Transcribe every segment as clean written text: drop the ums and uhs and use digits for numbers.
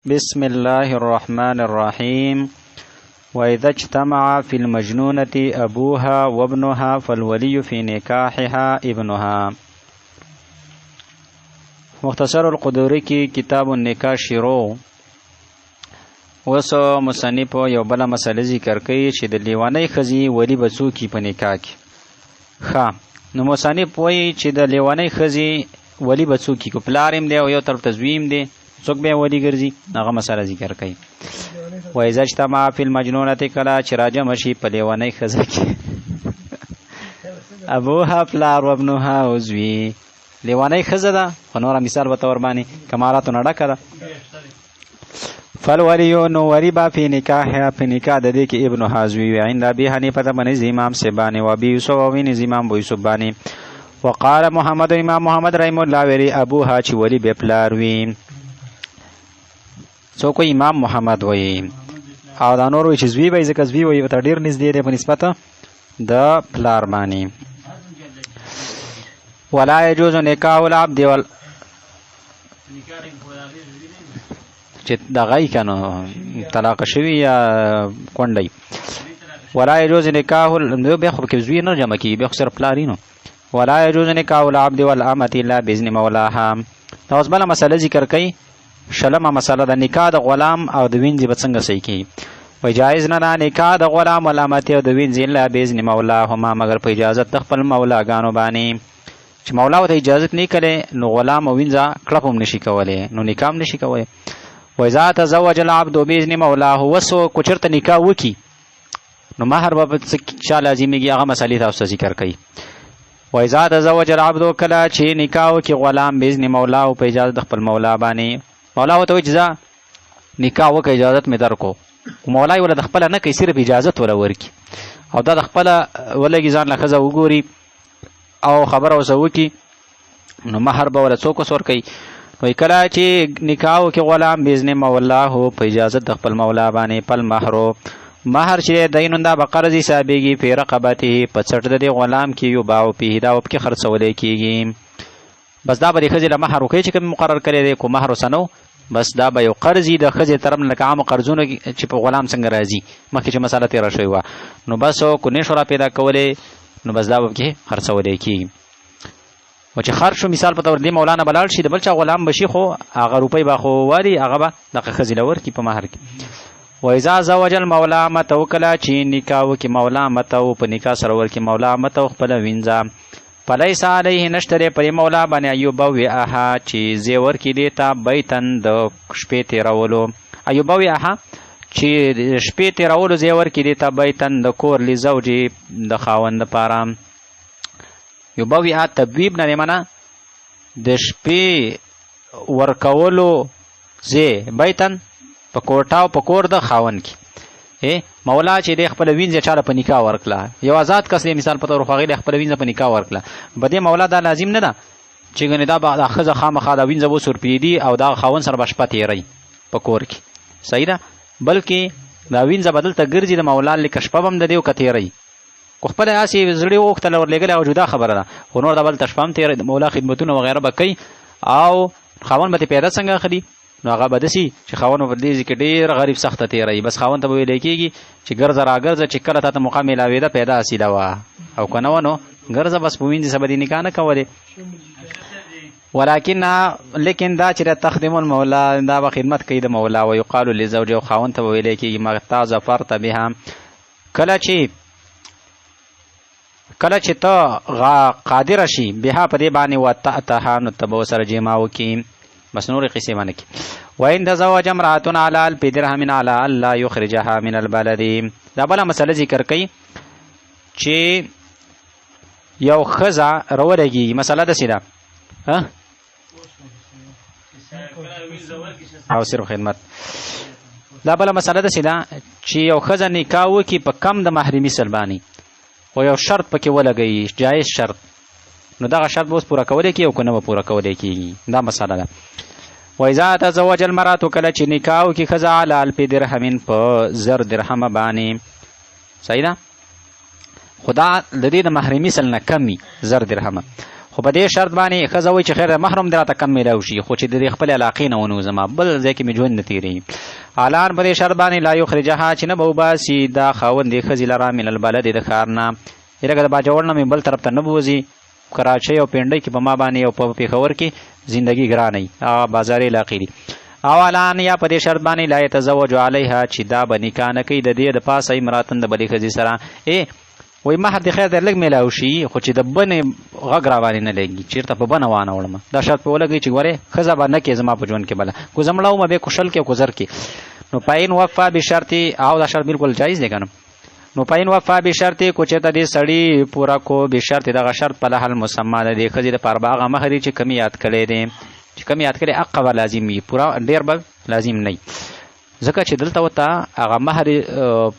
بسم الله الرحمن الرحيم. وإذا اجتمع في المجنونة أبوها وابنها فالولي في نكاحها ابنها. مختصر القدوري کې کتاب النکاح شروع. اوس مصنف یو بله مسله ذکر کوي چې د لیوانۍ ښځې ولي به څوک په نکاح کې. ښه، نو مصنف وایي چې د لیوانۍ ښځې ولي به څوک، که پلار هم دی او یو طرف ته زوی هم دی، څوک به ولي ګرځي، هغه مسله ذکر کوي. وایي اجتماع فی المجنونة، کله چې راجمع شي په لیوانۍ ښځه کې ابوها پلار وابنها او زوی. لیوانۍ ښځه ده خو نوره مثال به ته ورباندې کمالاتو نه ډکه ده. فالولي نو ولي به فی نکاحها، په نکاح د دې کې ابنها زوی وي، عند ابي حنیفه په نزد امام صاحب باندې، و ابي یوسف او نزد امام ابو یوسف باندې. وقال محمد، امام محمد رحم الله ویلي ابوها چې ولي به پلار وي. څوک وایي؟ امام محمد وایي. او دا نور وایي چې زوی به یې، ځکه زوی وایي ورته ډېر نږدې دی په نسبت د پلار باندې. ولا يجوز نکاح العبد وال چې دغه یې که نو طلاق شوي یا کونډه یي. ولا يجوز نکاح، بیا خو پکې زوی نه جمع کېږي، بیا خو صرف پلار یې. نو ولا يجوز نکاح العبد والامة الا باذن مولاها. دا اوس بله مسله ذکر کوي، شلمه مسله د نکاح د غلام او د وینځې به څنګه صحیح کېږي. وایي جایز نه ده نکاح د غلام والامتې او د وینځې الا باذن مولاهما، مګر په اجازت د خپل مولاګانو باندې. چې مولا ورته اجازت نه کړي نو غلام او وینځه کړپ هم نشي کولی، نو نکاح هم نشي کولی. واذا تزوج العبد باذن مولاه، وسو کو چېرته نکاح وکړي نو مهر به چا لازمېږي، هغه مسلې تاسو ته ذکر کوي. واذا تزوج العبد، کله چې نکاح وکړي غلام باذن مولاه، په اجازه د خپل مولا باندې، مولا ورته وایي چې ځه نکاح وکړه اجازت مې درکو، مولا یې وله د خپله نه کوي، صرف اجازت وله ورکړي او دا د خپله ولګي ځان له ښځه وګوري او خبره ورسره وکړي، نو مهر به وله څوک اوس ورکوي. وایي کله چې نکاح وکړي غلام باذن مولاه، په اجازت د خپل مولا باندې، پل مهرو مهر چې دی دین دا به قرض حسابېږي، فی رقبته په څټ د دې غلام کې، یباع فیه دا پکې خرڅولی کېږي. بس دا به د ښځې له مهر ورکوي چې کوم مقرر کړی دی، کو مهر ورسره بس دا به یو قرض وي د ښځې طرف نه، لکه عامو قرضونو چې په غلام څنګه راځي، مخکې چې مسله تېره شوې وه. نو بس کو نه شو را پیدا کولی نو بس دا به پکې خرڅولی کېږي. او چې خرڅ شو مثال په تور دې مولانا به لاړ شي د بل چا غلام به شي، خو هغه روپۍ به خو والي، هغه به دغه ښځې له ورکړي په مهر کې. واذا زوج المولا امته، کله چې نکاح وکړي مولا امته، په نکاح سره ورکړي مولا امته خپله وینځه، فلیس علیه نشته دی پر مولا باندې ایوبوئها چې زی ورکړي دې ته بیتن د شپې تېرولو، ایوبوئها چې شپې تېرولو ځای ورکړي دې ته بیتن د کور لزوجې د خاوند دپاره. یبوئها تبویب نه دی منه د شپې ورکولو ځای، بیتن په کوټه او په کور د خاوند کې. مولا چې دی خپله وینځه چاله په نکاح ورکړه، یو آزاد کس دی مثال په طور، خو هغې له خپله وینځه په نکاح ورکړه، په دې مولا دا لازم نه ده چې ګنې دا به دا ښځه خامخا دا وینځه اوس ورپرېږدي او دا خاوند سره به شپه تېروي په کور کې، صحیح ده، بلکې دا وینځه به دلته ګرځي د مولا لکه شپه به هم د دې که تېروي، که خپله هسې زړه وغوښتله ورلېږلې هغه جدا خبره ده، خو نور دا به دلته شپه هم تېروي، د مولا خدمتونه وغیره به کوي او خاوند به ترې پیدا څنګه اخلي، نو هغه به داسې چې خاوند به په دې ځای کې ډېر غریب سخته تېروي، بس خاوند ته به ویلی کېږي چې ګرځه راګرځه چې کله تا ته موقع میلاوېده پیدا حاصله وه، او که نه وه نو ګرځه بس په وینځې سره به دې نکاح نه کولې. ولكن لیکن دا چې تخدم المولا، دا به خدمت کوي د مولا، ویقال لزوج او خاوند ته به ویلی کېږي متا ظفرت بها، کله چې ته قادر شي بها په دې باندې وتأتها نو ته به ورسره جماع وکړي، بس نورې قصې باندې کې. وإن تزوج امرأة على ألف درهم على ألا يخرجها من البلد. دا بله مسله ذکر کوي چې یو ښځه راولګېږي، مسله داسې ده او صرف خدمت. دا بله مسله داسې ده چې یو ښځه نکاح وکړي په کم د مهر مثل باندې، خو یو شرط پکې ولګوي، جایز شرط، نو دغه شرط به اوس پوره کولی کېږي او که نه به پوره کولی کېږي، دا مسله ده. واذا تزوج المرأة، کله چې نکاح وکړي ښځه علی الف درهم په 1000 درهمه باندې، صحیح ده، خو دا د دې د مهر مثل نه کم وي 1000 درهمه، خو په دې شرط باندې ښځه وایي چې خیر دی مهر هم دې راته کم میلاو شي، خو چې د دې خپلې علاقې نه ونه وځم، بل ځای کې مې ژوند نه تېرېږي. الان په دې شرط باندې لا یخرجها چې نه به وباسي دا خاوند دې ښځې لره من البلد د ښار نه، لکه د باجوړ نه مې بل طرف ته نه بوځي، کراچۍ او پنډۍ کې په ما باندې او په پېښور کې زندگی ګرانه وي، هغه بازاري علاقې دي. او الان یا په دې شرط باندې لا یتزوج علیها چې دا به نکاح نه کوي د دې د پاسه امراتن د بلې ښځې سره. ای وای مهر دې خیر دی لږ میلاو شي، خو چې د بنې غږ را باندې نه لګي، چېرته په بنه وانه وړم، دا شرط په ولګوي چې ګورې ښځه به نه کې زما په ژوند کې بله، کو زه مړه وم بیا کوشل کې کو زر کې. نو پاین وفا بشرط، او دا شرط بالکل جایز دی که نه. نو پاین وفا بشرط کو چېرته دې سړي پوره کو بشرط دغه شرط په لحل مسما د دې ښځې دپاره به هغه مهر چې کمی یاد کړی دی، چې کمی یاد کړی هغه به لازم وي، پوره ډېر به لازم نه وي، ځکه چې دلته ورته هغه مهر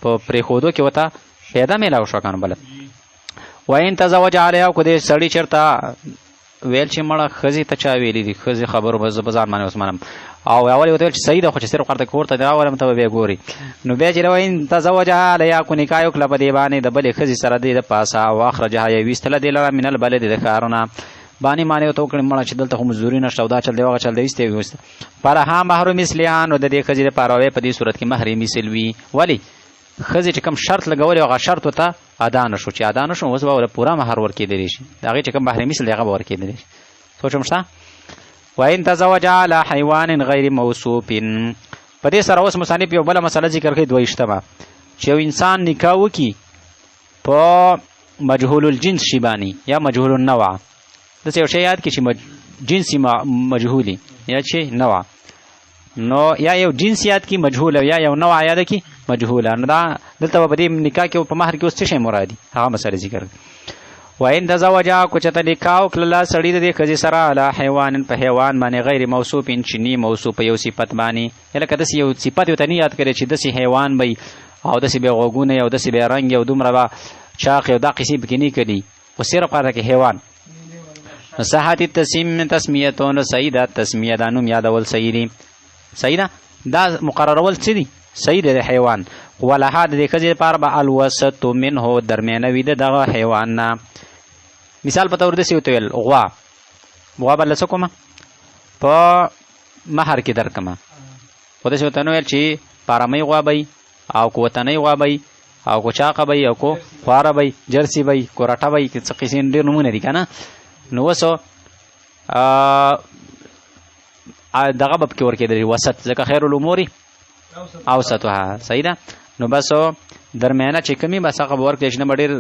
په پرېښودو کې ورته پیدا میلاو شو کنه. بله وان تزوج علیها کو دې سړي چېرته ویل چې مړه ښځې ته چا ویلي دي، ښځې خبرو به زه په ځان باندې اوس منم، او اول یې ورته ویل چې صحیح ده خو چې صرف ورته کور ته دې راولم ته به بیا ګوري. نو بیا چې وایي تزوجها علیها کو نکاح یې وکړه په دې باندې د بلې ښځې سره دې د پاسه، او اخرجها یې ویستله دې لره من البلد د ښارونه باندې معنی ورته وکړې مړه چې دلته خو مزدوري نشته او دا چل دی هغه چل دی، ویستی یې ویسته. فلها مهر مثلها، نو د دې ښځې دپاره به په دې صورت کې مهر یې مثل وي. ولې ښځې چې کوم شرط لګولی هغه شرط ورته ادا نه شو، چې ادا نه شو اوس به ورته پوره مهر ورکېدلی شي، د هغې چې کوم مهر مثل دی هغه به ورکېدلی شي. سوچ هم شته. وان تزوج علی حیوان غیر موصوف، په دې سره اوس مصنف یو بله مسله ذکر کوي، دویشتمه، چې یو انسان نکاح وکړي په مجهول الجنس شي باندې یا مجهول النوع، داسې یو شی یاد کړي چې جنس مجهولي یا چې نوع، نو یا یو جنس یاد کی مجهول یا یو نوع یاد کی مجهوله. نو دا دلته په دې نکاح کې په مهر کې اوس څه شی مراد دي هغه مسله ذکر. وان تزوجا کو چته نکاح وکړله سړي د دې ښځې سره علی حیوان په حیوان باندې غیر موصوف چې نی موصوف په یو صفت باندې، لکه داسې یو صفت یې ورته نه یاد کړی چې داسې حیوان به وي او داسې به غوږونه او داسې به رنګ او دومره به چاق او دا قصې پکې نه کړي، خو صرف هغه کې حیوان. صحت التسم تسمیتون صحیح ده، تسمیه دا نوم یادول صحیح دي، صحیح ده، دا مقررول څه دي صحیح ده د حیوان. ولها د دې ښځې لپاره به الوسط منه درمیانه وي د دغه حیوان نه. مثال په تور داسې ورته ویل غوا، غوا به له څه کومه په مهر کې درکمه، خو داسې ورته نه ویل چې پارمۍ غوا به وي او که وطنۍ غوا به وي او که چاقه به وي او که خواره به وي، جرسي به وي، که رټه به وي، که څه قصې ډېر نومونه دي که نه. نو اوس دغه به پکې ورکېدلی وسط، ځکه خیر الامور اوسطها، صحیح ده. نو بس درمیانه چې کمي بس هغه به ورکړي چې نه به ډېر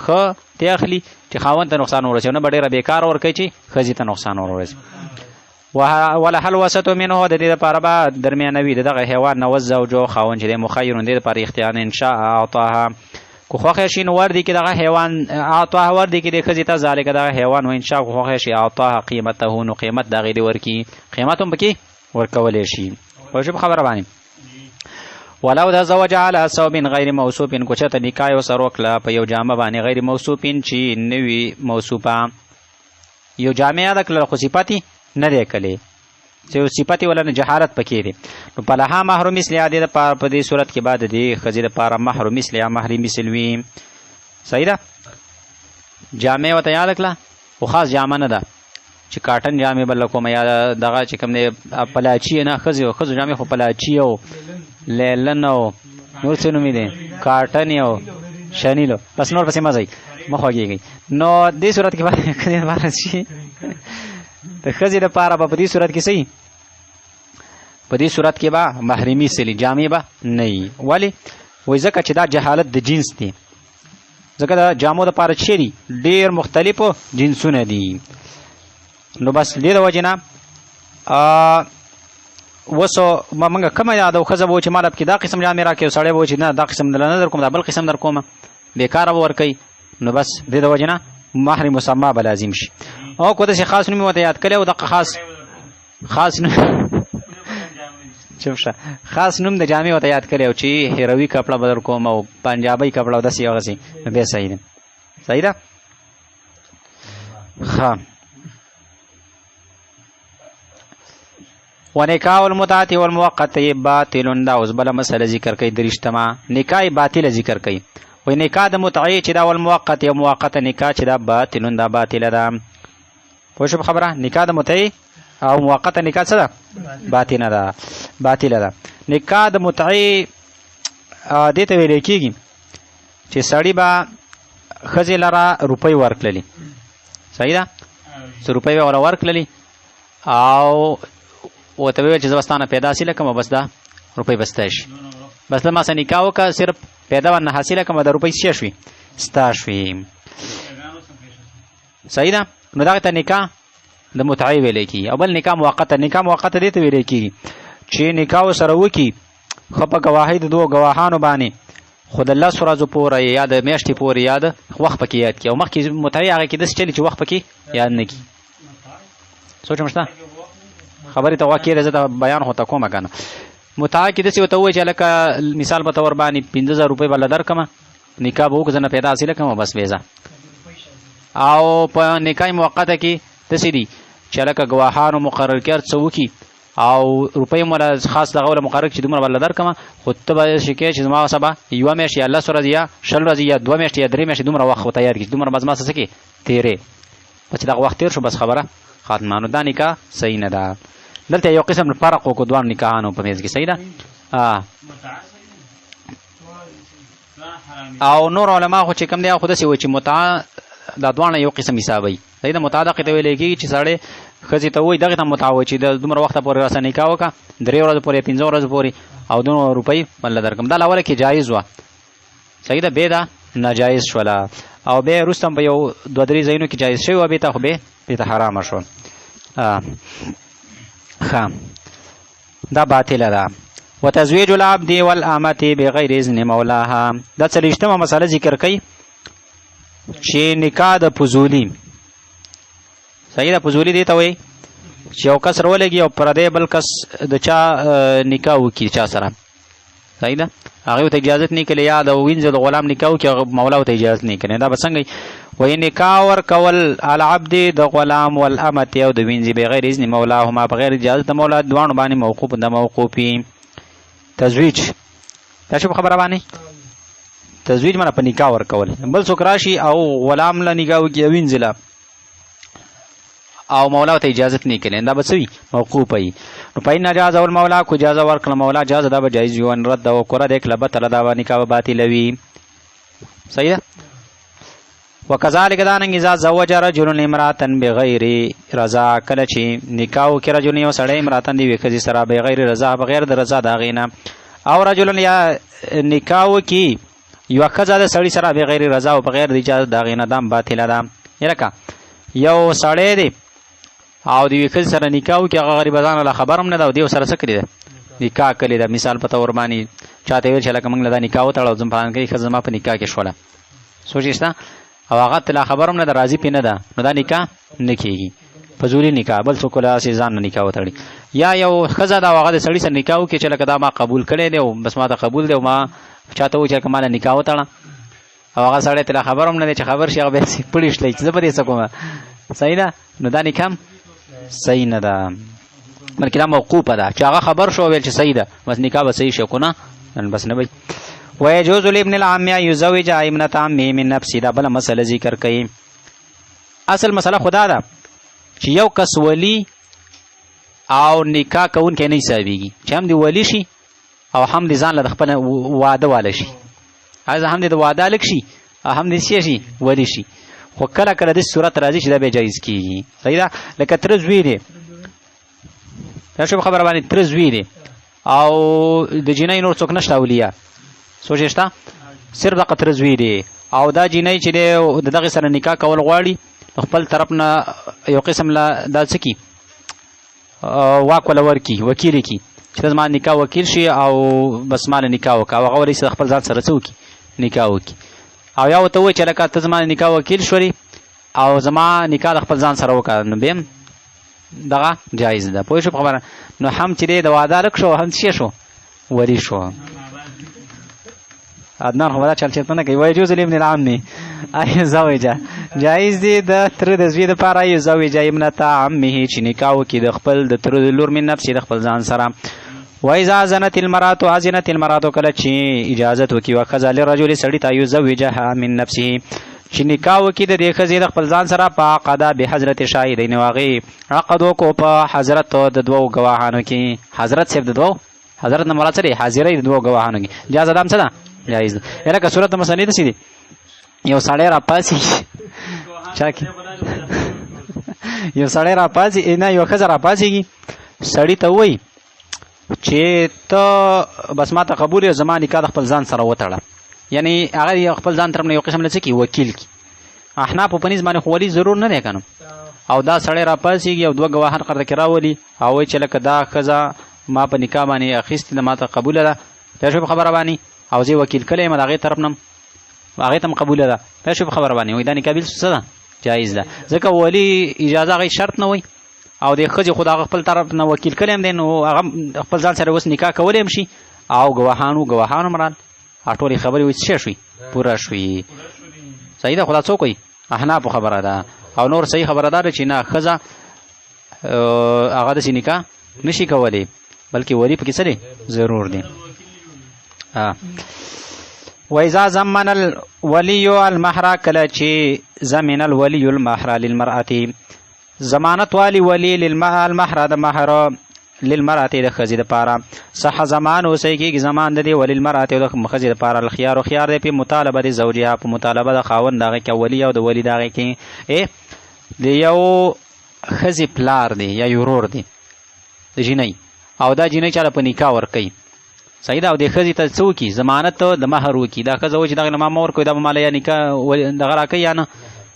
ښه تی اخلي چې خاوند ته نقصان ورسوي، نه به ډېره بېکاره ورکوي چې ښځې ته نقصان ورسوي. ولها الوسط منه د دې لپاره به درمیانه وي د دغه حیوان نه والزوج خاوند چې دی مخیر دې لپاره اختیار ان شاء اعطاها، که خوښ شي نو ور دي کې دغه حیوان اعطاها ور دي کې د ښځې ته ذلک دغه حیوان، و ان شاء که خوښ شي اعطاها قیمته نو قیمت د هغې دې ورکړي، قیمت هم پکې ورکولی شي. پوه شوې په خبره باندې؟ ولو تزوج علی ثوب غیر موصوف کو چېرته نکاح یې ورسره وکړه په یو جامه باندې غیر موصوف چې نه وي موصوفه، یو جامه یاده کړله خو صفت یې نه دی کړی، چې یو صفت یې ولا نه جهالت پکې دی، نو فلها مهر مثلها دې دپاره په دې صورت کې به د دې ښځې دپاره مهر مثلها مهر مثل وي. صحیح ده؟ جامه یې ورته یاده کړه خو خاص جامه نه ده چې کاټن جامې به له کومه یا دغه چې کوم دی پلاچي نه، ښځې او ښځو جامې خو پلاچي او لیلن او نور څه نومې دی کاټن او شنیلو، بس نور پسې مه ځئ، مه خوږېږئ. نو دې صورت کې به ښځې لپاره شي، د ښځې لپاره به په دې صورت کې څه په دې صورت کې به محرمي سلی جامې به نه وي. ولې؟ وایي ځکه چې دا جهالت د جنس دی، ځکه د جامو دپاره چې دي ډېر مختلفو جنسونه دي. نو بس دې د وجې نه اوس موږ کومه یادو ښځه به چې ماله پکې دا قسم جامې راکړي او سړی به چې نه دا قسم دله نه در کوم دا بل قسم در کوم، بېکاره به ورکوي. نو بس دې د وجې نه مهر مسما به لازم شي. او که داسې خاص نوم یې ورته یاد کړی او دغه خاص خاص نوم چپ شه خاص نوم د جامې ورته یاد کړی او چې هیروي کپړه به در کوم او پنجابۍ کپړه او داسې هغسې، نو بیا صحیح ده. صحیح ده؟ ښه. ونکاح المتعة والمؤقت باطل، دا اوس بله مسله ذکر کوي دریشتمه، نکاح باطله ذکر کوي. وایي نکاح د متعې چې دا والمؤقت یو موقته نکاح چې دا باطل، دا باطله ده. پوه شو خبره؟ نکاح د متعې او موقته نکاح څه ده؟ باطله ده، باطله ده. نکاح د متعې دې ته ویل کېږي چې سړی به ښځې لره روپۍ ورکړلې، صحیح ده؟ څه روپۍ به وله ورکړلې او ورته ویل چې زه به ستا نه پیدا حاصله کړم، بس دا روپۍ به ستا شي، بس له ما سره نکاح وکړه، صرف پیدا به نه حاصله کړم، دا روپۍ څه شوې؟ ستا شوې، صحیح ده؟ نو دغه ته نکاح د متعې ویل کېږي. او بل نکاح موقته، نکاح موقته دې ته ویل کېږي چې نکاح سره وکړي ښه په ګواهۍ د دوو ګواهانو باندې، خو د لس ورځو پورې یا د میاشتې پورې یا د وخت پکې یاد کړي، او مخکې متعې هغه کې داسې چلي چې وخت پکې یاد نه کړي. سوچ مشته خبرې ته غوږ کېږده، زه ته بیان خو ته کومه که نه. متعه کې داسې ورته ووایي چې هلکه مثال په تور باندې 5000 روپۍ به له درکړم، نکاح به وکړو، زه نه پیدا حاصله کړم، بس بې ځه. او په نکاح موقته کې داسې دي چې هلکه ګواهانو مقرر کړي هر څه وکړي او روپۍ مو له خاص دغه وله مقرر کړي چې دومره به له درکړم، خو ته به داسې کوې چې زما سبا یوه میاشت یا لس ورځې یا 20 ورځې یا 2 میاشتې یا 3 میاشتې دومره وخت ورته یاد کړي چې دومره به زما څه کې تېرې، بس چې دغه وخت تېر شو بس خبره ختمه. نو دا نکاح صحیح نه ده. دلته یو قسم فرق وکړو دواړو نکاحانو په منځ کې، صحیح ده؟ او نور علما خو چې کوم دی خو داسې وایي چې متعه دا دواړه یو قسم حسابوي، صحیح ده؟ متعه دغې ته ویل کېږي چې سړی ښځې ته وایي دغې ته متعه وایي چې د دومره وخته پورې راسره نکاح وکړه، 3 ورځې پورې 5 ورځې پورې او دومره روپۍ به له درکړم. دا له اوله کې جایز وه، صحیح ده؟ بیا دا ناجایز شوله او بیا وروسته هم په یو 2 3 ځایونو کې جایز شوې وه، بېرته خو بېرته حرامه شوه. ښه، دا باطله ده. وتزویج العبد والامة بغیر اذن مولاها، دا څلوېښتمه مسله ذکر کوي چې نکاح د فضولي، صحیح ده؟ فضولي دې ته وایي چې یو کس راولېږي او پردی بل کس د چا نکاح وکړي چا سره، صحیح ده؟ هغې ته اجازت نه کړي، یا د وینځې د غلام نکاح وکړي هغه مولا ته اجازت نه کړي، دا به څنګه وي؟ وایي نکاح ورکول العبد د غلام والامة او د وینځې بغیر اذن مولاهما، بغیر اجازت د مولا دواړو باندې موقوف ده، موقوفي. تزویج دا شو خبره باندې، تزویج معنی په نکاح ورکول، بل څوک راشي او غلام له نکاح وکړي وینځې له او مولا ته اجازت نه کړي، دا به څه وي؟ موقوف وي. نو فإن جاز المولا، کو اجازه ورکړه مولا جاز، دا به جایز وي. وان رد او کره د کله بطل، دا به نکاح باطل وي، صحیح ده؟ وکذالک داننګ اذا زوج رجل امرأة بغیر رضا، کله چې نکاح وکړي رجل یو سړی امرأة د یوې ښځې سره بغیر رضا، بغیر د رضا د هغې نه، او رجل یا نکاح وکړي یوه ښځه د سړي سره بغیر رضا او بغیر د اجازه د هغې نه، دا هم باطله ده. لکه یو سړی دی او د یوې ښځې سره نکاح وکړي، هغه غریبه ځان له خبر هم نه ده او دی سره څه کړې ده؟ نکاح کړې ده. مثال په تور باندې چاته ویل چې لکه موږ له دا نکاح وتړه او زم پلان کوي ښځه زما په نکاح کې شوله، سوچ یې شته او هغه ته لا خبر هم نه ده، راضي پرې نه ده، نو دا نکاح نه کېږي، فضولي نکاح. بل څوک له هسې ځان نه نکاح وتړي. یا یو ښځه ده او هغه د سړي سره نکاح وکړي چې لکه دا ما قبول کړی دی او بس ما ته قبول دی او ما چاته وویل چې لکه ما له نکاح وتړه، او هغه سړی ته لا خبر هم نه دی چې خبر شي هغه بیا هسې پړي شلی چې زه به دې څه کوم، صحیح ده؟ نو دا نکاح هم صحیح نه ده، بلکې دا موقوفه ده چې هغه خبر شو ویل چې صحیح ده بس نکاح به صحیح شي، که نه بس نه وي. ويجوز لابن العم أن يزوج ابنة عمه من نفسه، دا بله مسله ذکر کوي. اصل مسله خدا ده چې یو کس ولی او نکاح کوونکی نه حسابېږي، چې هم دې ولی شي او هم دې ځان له د خپل واده واله شي، هغه هم دې د واده هلک شي او هم دې څه شي ولی شي. خو کله کله داسې صورت راځي چې دا بیا جایز کېږي، صحیح ده؟ لکه تره زوی دی، دا شو خبره باندې، تره زوی دی او د جینۍ نور څوک نشته اولیا، سوچ یې شته، صرف دغه تره زوی دی او دا جینۍ چې دی د دغې سره نکاح کول غواړي، نو خپل طرف نه یو قسم له دا څه کي واک وله ورکي، وکیل یې کي چې ته زما نکاح وکیل شي او بس ما له نکاح وکړه، او هغه ولې چې خپل ځان سره څه وکړي نکاح وکړي، او یا ورته ووایي چې لکه ته زما نکاح وکیل شولې او زما نکاح د خپل ځان سره وکړه، نو بیا هم دغه جایز ده. پوه شو په خبره؟ نو هم چې دی د واده هلک شو هم څه شو ولي شو. عدنان خو به دا چل چېرته نه کوي. ویجوز لابن العم ان یزوج، جایز دی د تره د زوی دپاره یزوج ابنة عمه چې نکاح وکړي د خپل د تره د لور من نفسه د خپل ځان سره. وإذا أذنت المرأة، أذنت المرأة کله چې اجازت وکړي یوه ښځه للرجل سړي ته یزوجها من نفسه چې نکاح وکړي د دې ښځې د خپل ځان سره په عقده بحضرت شاهدین، هغې عقد وکړو په حضرت د دوو ګواهانو کې. حضرت صاحب د دوو، حضرت نه مراد څه دی؟ حاضرۍ د دوو ګواهانو کې. جاز ده هم څه ده؟ جایز ده. لکه صورت د مسلې داسې دی، یو سړی راپاڅېږي، چا کې یو سړی راپاڅي، نه یو ښځه راپاڅېږي، سړي ته وایي چې ته بس ما ته قبول یې، زما نکاح د خپل ځان سره وتړه. یعنی هغه یو خپل ځان طرف نه یو قسم له څه کي وکیل کی. احناف په نسبت باندې خو ولي ضرور نه دی که نه. او دا سړی راپاڅېږي او دوه ګواهان قرضه کې راولي او وایي چې لکه دا ښځه ما په نکاح باندې اخیستې ده، ما ته قبوله ده، پوه شوې په خبره باندې، او زه یې وکیل کړی یم، د هغې طرف نه هغې ته هم قبوله ده، پوه شوې په خبره باندې. وایي دا نکاح بیل څه ده؟ جایز ده، ځکه ولي اجازه هغې شرط نه وایي، او د ښځې خو د هغه خپل طرف نه وکیل کړی هم دی، نو هغه خپل ځان سره اوس نکاح کولی هم شي. او ګواهانو هم رال، ټولې خبرې وایي څه شوې؟ پوره شوې. صحیح ده. خو دا څوک وایي؟ احنافو خبره ده. او نور صحیح خبره ده چې نه، ښځه هغه داسې نکاح نشي کولی، بلکې ولي پکې څه دی؟ ضرور دی. وإذا زمن الولي المهر، کله چې زمن الولي المهر للمرأة، ضمانت والی ولی للمهر د مهر للمرأة د ښځې دپاره، صح زمان اوسئ کېږي زمان د دې وللمرأة د ښځې دپاره الخيار خيار دی په مطالبه د زوجها، په مطالبه د خاوند د هغې کې، ولي او د ولي د هغې کې. د یو ښځې پلار دی یا یو ورور دی د جینۍ، او دا جینۍ چاله په نکاح ورکوي، صحیح ده. او د ښځې ته څه وکړي؟ ضمانت د مهر وکړي. دا ښځه وایي چې دغه له ما مه ورکوي، دا به ماله یا نکاح دغه راکوي یا نه،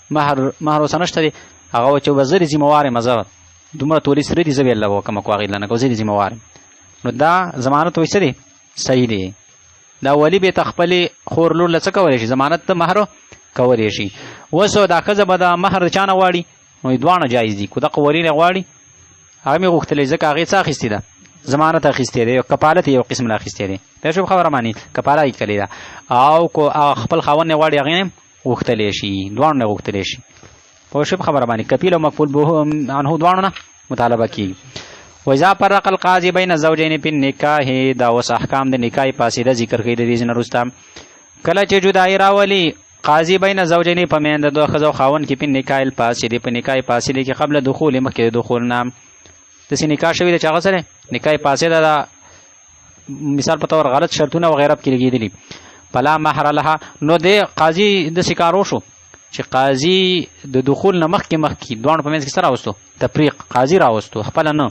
مهر ورسره نشته دی. هغه وایي چې بس زه دې ذمه وار یم، زه دومره تولې سره دي، زه به یې له وکړم، کو هغې له نه کوم، زه دې ذمه وار یم. نو دا ضمانت وایي څه دی؟ صحیح دی. دا ولي به ته خپلې خور لور له څه کولی شي؟ ضمانت د مهر کولی شي. اوس دا ښځه به د مهر د چا نه غواړي؟ نو دواړه جایز دي. که دغه ولي نه غواړي، هغه مې غوښتلې، ځکه هغې څه اخیستې ده؟ ضمانت اخیستې دی، یو کفالت یو قسم له اخیستې دی. پوه شوې خبره معنی؟ کفاله یې کړې ده. او که هغه خپل خاوند نه غواړي، هغې نه غوښتلی شي، دواړو نه غوښتلی شي. پوه شوې خبره باندې؟ کفیل او مکفول به عنه دواړو نه مطالبه کیږي. وإذا فرق القاضي بين الزوجين في النکاح، دا اوس احکام د نکاح فاسده ذکر کوي د دې ځای نه وروسته. کله چې جدایي راولي قاضي بین الزوجین په میان د دوه ښځو خاوند کې په نکاح الفاسدې، په نکاح فاسدې کې قبل دخول، مخکې د دخول نه. داسې نکاح شوې ده چې هغه سره نکاح فاسده ده، مثال په تور غلط شرطونه وغیره پکې لګېدلي، فلا مهر لها. نو د قاضي داسې کار وشو چې قاضي د دخول نه مخکې مخکې دواړو په منځ کې څه راوستو؟ تفریق قاضي راوستو، خپله نه.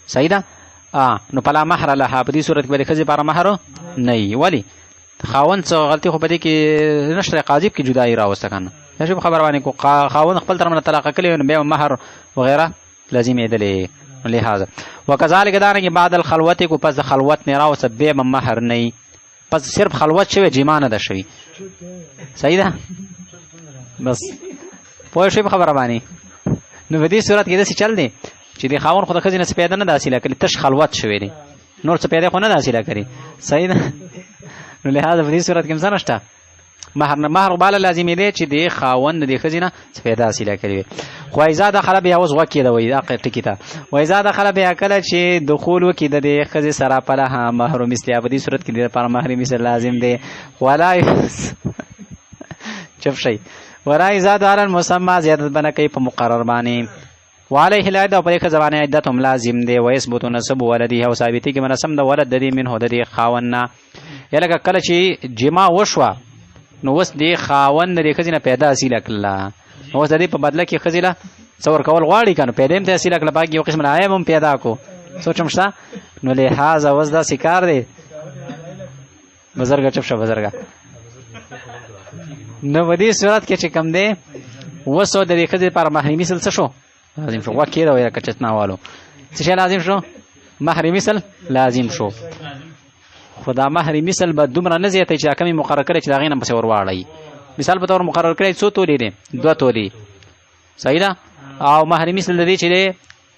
صحیح ده. نو فلا مهر لها، په دې صورت کې به د ښځې لپاره مهر نه وي. ولې؟ خاوند څه غلطي خو په دې کې نشته، قاضي پکې جدایي راوسته که نه. دا شو خبره باندې کو خاوند خپل طرف نه طلاق کړې نو بیا مهر وغیره لازمېدلې. لهذا وکذلک دارنګه بعد الخلوت کو پس د خلوت نه راوسته بیا به مهر نه وي، پس صرف خلوت شوی جما نه ده شوی. صحیح ده. بس پوه شوې په خبره باندې؟ نو په دې صورت کې داسې چل دی چې د خاوند خو د ښځې نه څه پیدا نه ده حاصله کړې، تش خلوت شوی دی، نور څه پیدا خو نه ده حاصله کړې. صحیح ده. نو لهذا په دې صورت کې هم څه نشته، مهر نه، مهر بالا لازمي دی چې د خاوند د ښځې نه څه پیدا حاصله کړې وي. خو اذا دخل بها، اوس غوږ کېده وایي دا ټکي ته، واذا دخل بها کله چې دخول وکړي د دې ښځې سره فلها مهر مثلها، په دې صورت کې د دې لپاره مهر مثل لازم دی. ولا چپ شئ. ولا یزاد علی المسمى، زیادت به نه کوي په مقرر باندې. وعليه العدة، او په دې ښځه باندې عدت هم لازم دی. ویثبت نسب ولده، او ثابتېږي به نسب د ولد د دې منه د دې خاوند نه. یا لکه کله چې جما وشوه نو اوس دې خاوند د دې ښځې نه پیدا حاصله کړله، نو اوس د دې په بدله کې ښځې له څه ورکول غواړي که نه، پیدا یې هم ترې حاصله کړله، پاکې یو قسم له عیب هم پیدا کړو، سوچ هم شته. نو لهذا اوس داسې کار دی. بزرګه چپ شه بزرګه. نو په دې صورت کې چې کوم دی اوس د دې ښځې لپاره مهر مثل څه شو؟ لازم شو. غوږ کېده ویله که چتنا والو څه شی لازم شو؟ مهر مثل لازم شو. خو دا مهر مثل به دومره نه زیاتوي چې دا کمې مقرر کړی چې د هغې نه پسې ورواړوي. مثال په طور مقرر کړی څو تولې دی؟ دوه تولې. صحیح ده. او مهر مثل د دې چې دی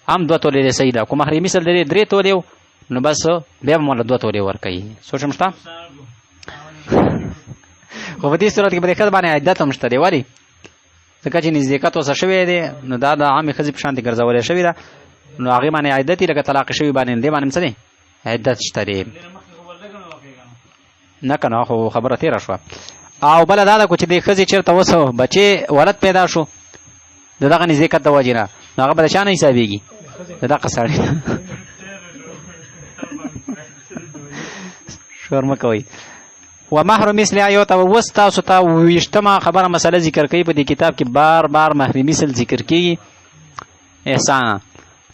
هم دوه تولې دی. صحیح ده. که مهر مثل د دې درې تولې و نو بس بیا به مولا دوه تولې ورکوي. سوچ هم شته. خو په دې صورت کې په دې ښځه باندې عدت هم شته دی. ولې؟ ځکه چې نزدېکت ورسره شوی دی، نو دا د عامې ښځې په شان دی ګرځولی شوې ده، نو هغې باندې عدت یې لکه طلاق شوي باندې دې باندې هم څه دی؟ عدت شته دی. نه که نه خو خبره تېره شوه. او بل دا ده کو چې د ښځې چېرته وسو بچې ولد پیدا شو د دغه نزدېکت د وجې نه، نو هغه به د چا نه حسابېږي؟ د دغه سړي نه. شور مه کوئ. ومهر مثل یو ته اوس تاسو ته ویشتمه خبره مسله ذکر کوي په دې کتاب کې، بار بار مهر مثل ذکر کیږي. احسان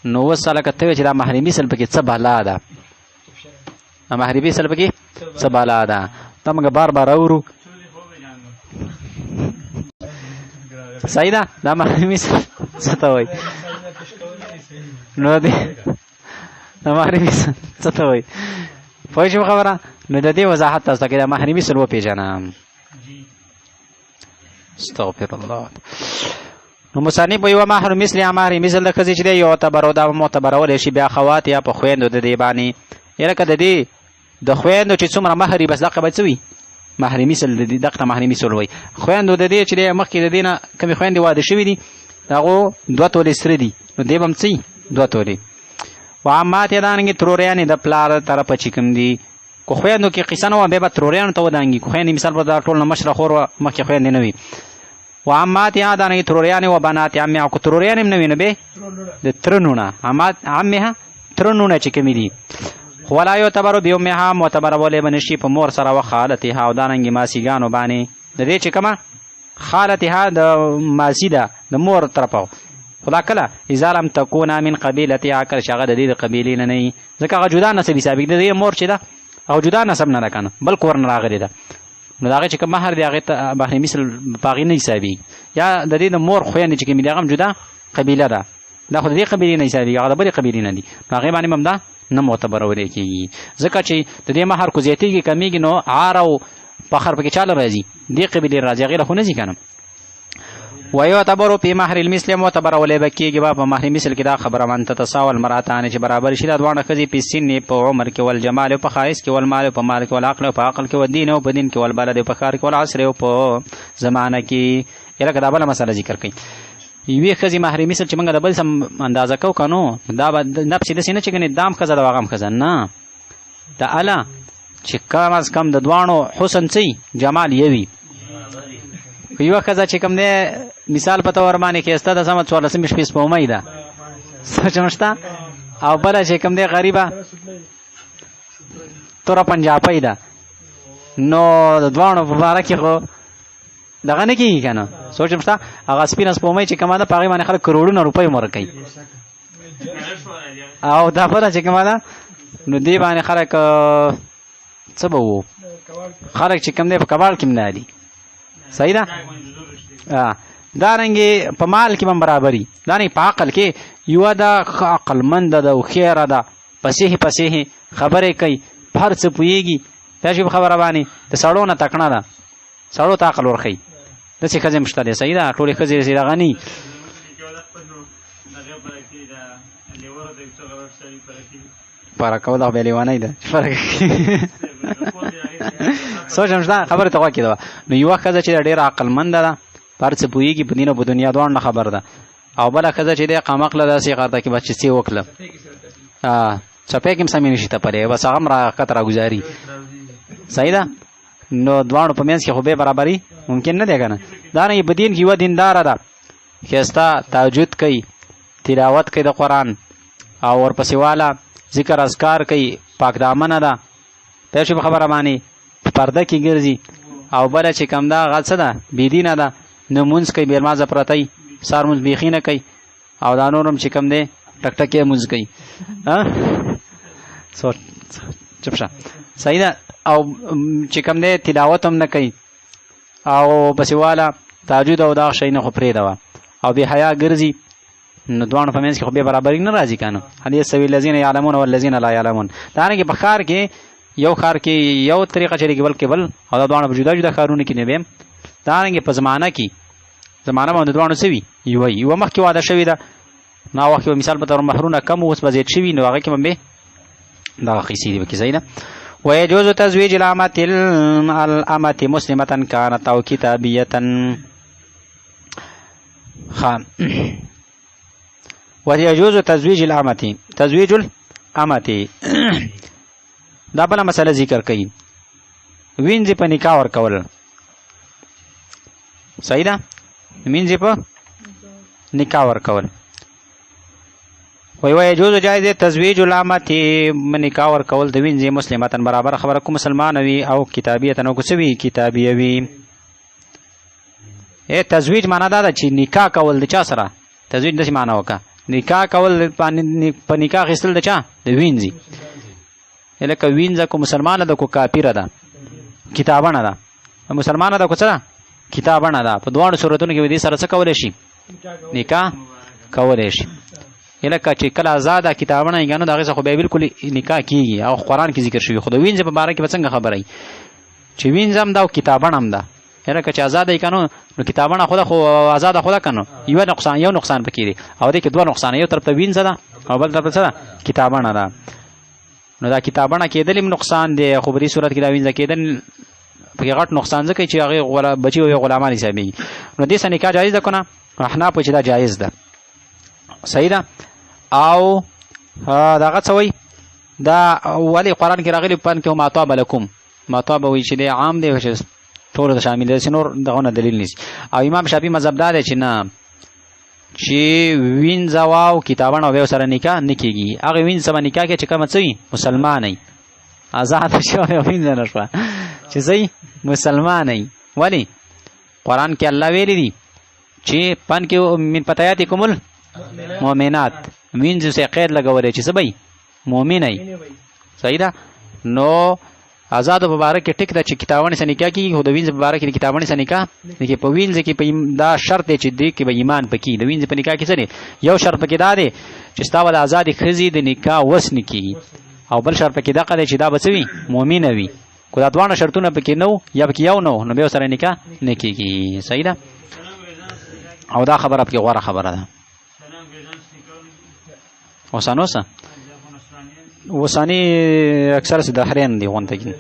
نو اوس لکه ته چې دا مهر مثل پکې څه بلا ده، مهر مثل پکې څه بلا ده، دا موږ بار بار اورو. صحیح ده، دا مهر مثل څه ته وایي؟ نو دې دا مهر مثل څه ته وایي؟ پوه شو خبره؟ نو د دې وضاحت تاسو ته کې دا مهر مثل وپېژنم. استغفر الله. نو مصنف وایي ومهر مثل مهر مثل د ښځې چې دی یعتبر، دا معتبرولی شي بیا خوات یا په خویندو د دې باندې، یعنې که د دې د خویندو چې څومره مهر وي بس دغه به څه وي؟ مهر مثل. د دې دغه ته مهر مثل وایي. خویندو د دې چې دی مخکې د دې نه کومې خویندې واده شوي دي د هغو 2 تولې سره دي، نو دې به هم څه وي؟ 2 تولې. وعمات یې دارنګې تروریانې د پلار طرفه چې کوم دي، که خویندو کې قصه نه وه بیا به تروریانو ته ودانګي، که خویندې مثال په دا ټول نه مشره خور وه مخکې خویندې نه وي. وعمات یې دارنګې تروریانې و بنات عمها، که تروریانې هم نه وي نو بیا د تره نوڼه، عمات عمها تره نوڼه چې کومې دي. ولا یعتبر بامها، معتبرولی به نه شي په مور سره، وخالتها او دارنګې ماسیګانو باندې. د دې چې کومه خالتها د ماسي ده د مور طرفه، خو دا کله اذا لم تکونا من قبیلتها، کله چې هغه د دې د قبیلې نه نه وي، ځکه هغه جدا نسب حسابېږي. د دې مور چې ده هغه جدا نسب نه ده که نه، بل کور نه راغلې ده، نو د هغې چې کوم مهر دی هغې ته مهر مثل په هغې نه حسابېږي. یا د دې د مور خویندې چې کومې دي هغه هم جدا قبیله ده، دا خو د دې قبیلې نه حسابېږي، هغه د بلې قبیلې نه دي، نو هغې باندې به هم دا نه معتبرولی کېږي، ځکه چې د دې مهر کو زیاتېږي کمېږي نو عار او فخر پکې چاله راځي؟ دې قبیلې راځي، هغې له خو نه ځي که نه. ويعتبر في مهر المثل، معتبرولی به کېږي به په مهر مثل کې دا خبره من تتساوى المرأتان چې برابر شي دا دواړه ښځې په سن په عمر کې، والجمال په ښایست کې، والمال په مال کې، والعقل په عقل کې، والدین او په دین کې، والبلد په ښار کې، والعصر او په زمانه کې. یلکه دا بله مسله ذکر کوي. یوې ښځې مهر مثل چې موږ د بل سم اندازه کوو که نو دا به نفس داسې نه چې ګنې دام ښځه ده هغه هم ښځه نه دا اله چې کم از کم د دواړو حسن څه جمال یوي. یوه ښځه چې کوم دی مثال په تور باندې ښایسته ده سمه 14مې شپې سپوږمۍ ده سوچ هم شته، او بله چې کوم دی غریبه توره پنجاپۍ ده، نو د دواړو په باره کې خو دغه نه کېږي که نه. سوچ هم شته هغه سپینه سپوږمۍ چې کومه ده په هغې باندې خلک کروړونه روپۍ هم ورکوي، او دا بله چې کومه ده نو دې باندې خلک څه به وو، خلک چې کوم دی په کباړ کې هم نه دي. صحیح ده. دارنګې په مال کې به هم برابري، دارنګې په عقل کې یوه ده ښه عقلمنده ده هوښیاره ده فصیح فصیح خبرې کوي په هر څه پوهېږي، دا چې په خبره باندې د سړو نه تکړه ده، سړو ته عقل ورښيي، داسې ښځې هم شته دی. صحیح ده، ټولې ښځې داسې دغه نه. فرق کول خو بیا لیونی ده چې فرق سوچ هم شته خبرې ته غوږ کېده. نو یوه ښځه چې ډېره عقلمنده ده په هر څه پوهېږي په دین او په دنیا دواړو نه خبر ده، او بله ښځه چې دی قمقله داسې غرته کې بس چې څه وکړه څپې کې هم سمې نه شي تپلی، بس هغه هم را ښکته راګوزاري. صحیح ده. نو دواړو په منځ کې خو بې برابري ممکن نه دی که نه. دارنګې په دین کې یوه دینداره ده ښایسته تهجد کوي تلاوت کوي د قرآن او ورپسې واله ذکر اذکار کوي پاک دامنه ده، پوه شوې په خبره باندې په پرده کې ګرځي، او بله چې کوم ده هغه څه ده بې دینه ده، نه لمونځ کوي بې لمانځه پرته وي، سهار لمونځ بیخي نه کوي، او دا نور هم چې کوم دی ټک ټکی لمونځ کوي. چپ شه. صحیح ده. او چې کوم دی تلاوت هم نه کوي او پسې واله تهجد او دغه شیونه خو پرېږده وه او بې حیا ګرځي، نو دواړو په منځ کې خو بې برابري نه راځي که نه. هل یستوي الذین یعلمون والذین لا یعلمون. دارنګې په ښار کې یو ښار کې یو طریقه چلېږي بل کې بل، او دا دواړه په جدا جدا ښارونو کې نه وي. دارنګې په زمانه کې زمانه باندې دواړو څه وي یوه یوه مخکې واده شوې ده، نا وخت کې مثال په تور مهرونه کم اوس به زیات شوي، نو هغه کې به دغه قصې دي پکې. صحیح ده. ويجوز تزويج الأمة الأمة مسلمة كانت أو كتابية. ويجوز تزويج الأمة تزويج الأمة دا بله مسله ذکر کوي. وینځې په نکاح ورکول، صحیح ده؟ مینځې په نکاح ورکول. وای وای جوز جایز تزویج الامه نکاح ورکول د وینځې مسلمتن برابر خبره کو مسلمان وي او کتابیتن او کو څه وي کتابیه وي. ای تزویج معنا دا ده چې نکاح کول د چا سره، تزویج داسې معنا وکړه، نکاح کول په نکاح اخیستل د چا؟ د وینځي. لکه وینځه کو مسلمانه ده کو کافره ده، کتابڼه ده، مسلمانه ده کو څه ده؟ کتابڼه ده. په دواړو صورتونو کې دې سره څه کولی شي؟ نکاح کولی شي. لکه چې کله آزاده کتابڼه یې که نه د هغې څخه خو بیا بالکل نکاح کېږي او قرآن کې ذکر شوي. خو د وینځې په باره کې به څنګه خبره وي چې وینځه هم ده او کتابڼه هم ده. لکه چې آزاده یې که نه نو کتابڼه خو ده، خو آزاده خو ده که نه، یو نقصان پکې دی او دې کې دوه نقصان، یو طرف ته وینځه ده او بل طرف ته څه ده؟ کتابڼه ده. نو دا کتابڼه کېدل هم نقصان دی، خو په دې صورت کې دا وینځه کېدل پکې غټ نقصان ځکه چې هغې بچي او غلامان حسابېږي. نو دې سره نکاح جایز ده که نه؟ احناف چې دا جایز ده، صحیح ده. او دغه څه وایي؟ دا ولې قرآن کې راغلي فانکحوا ما طاب لکم، ما طاب وایي چې دی عام دی چې ټولو ته شامل دی، نور دغه نه دلیل نیسي. او امام شافعي مذهب دا دی چې نه، چې وینځه وه او کتابڼه او بیا سره نکاح نه کېږي. هغه وینځه به نکاح کوي چې کومه څه وي؟ مسلمانه وي، آزاده شوه او وینځه نه شوه چې څه وي؟ مسلمانه وي. ولې؟ قرآن کې الله ویلي دي چې فانکحوا من فتیاتکم المؤمنات، وینځو سره قید لګولی چې څه به وي؟ مؤمنه وي، صحیح ده. نو آزادو په باره کې ټیک ده چې کتابڼې سره نکاح کېږي، خو د وینځې په باره کې د کتابڼې سره نکاح نه کېږي. په وینځې کې په دا شرط دی چې دې کې به ایمان پکې، د وینځې په نکاح کې څه دی؟ یو شرط پکې دا دی چې ستا به د آزادې ښځې د نکاح وس نه کېږي، او بل شرط پکې دغه دی چې دا به څه وي؟ مؤمنه وي. که دا دواړه شرطونه پکې نه وو یا پکې یو نه وو نو بیا سره نکاح نه کېږي، صحیح ده. او دا خبره پکې غوره خبره ده. اوسانو څه اوساني اکثر څه د حرین دی غونته کې.